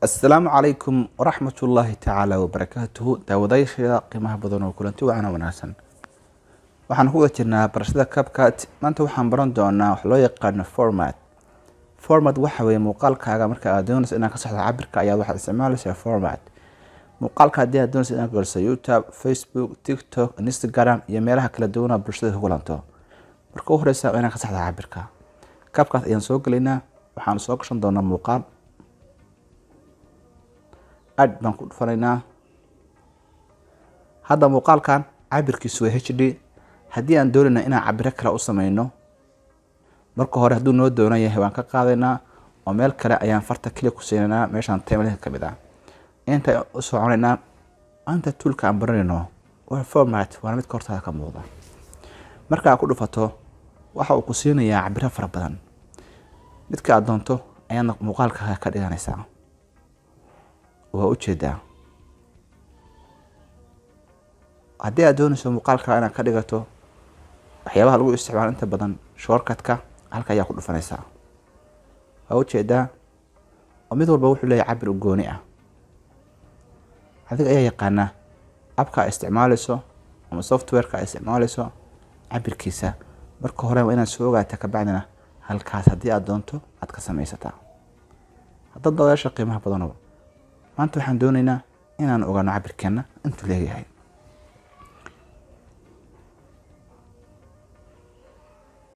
Asalaamu calaykum waraxmatullaahi tacaala wabarakaatuhu. Daawadayaasha qiimaha badan oo kulanti wacan oo wanaagsan. Waxaan ku wada jirnaa barashada CapCut. Maanta waxaan baran doonaa wax loo yaqaano format. Format waxa weeye muuqaalkaaga marka aad doonayso inaad ka saxdo cabirka ayaad waxaad isticmaalaysaa format. Muuqaalka haddii aad doonayso inaad geliso YouTube, Facebook, TikTok, Instagram iyo meelaha kala duwan oo bulshada ku kulanto, marka u horeysa waa inaad ka saxda cabirka. CapCut ayaan soo gelaynaa. Waxaan soo gashan doonaa muuqaal. Add baan ku dhufanaynaa. Hadda muuqaalkan cabirkiisu waa HD. Haddii aan doonayna inaan cabiro kale u sameyno, marka hore hadduu noo doonan yahay waan ka qaadaynaa oo meel kale ayaan farta keli ku siinaynaa. Meeshaan timeline ka mid ah inta u soconaynaa. Maanta toolka aan baranayno waa format, waana midka hortaada ka muuqda. Marka aad ku dhufato, waxa uu ku siinayaa cabiro fara badan. Midka aad doonto ayaadna muuqaalkaaga ka dhiganaysaa. Waa ujeedaa, haddii aad doonayso muuqaalka inaad ka dhigato waxyaabaha lagu isticmaalo inta badan, shortcutka halka ayaa ku dhufanaysaa. Waa ujeedaa oo mid walba wuxuu leeyahay cabir u gooni ah. Adiga ayaa yaqaana appka aad isticmaaleyso ama softwareka aad isticmaaleyso cabirkiisa. Marka hore waa inaad soo ogaataa, kabacdina halkaas haddii aad doonto aad ka sameysataa. Hadda daawadayaasha qiimaha badanow, maanta waxaan dooneynaa inaan ogaano cabirkeena intuu leeyahay.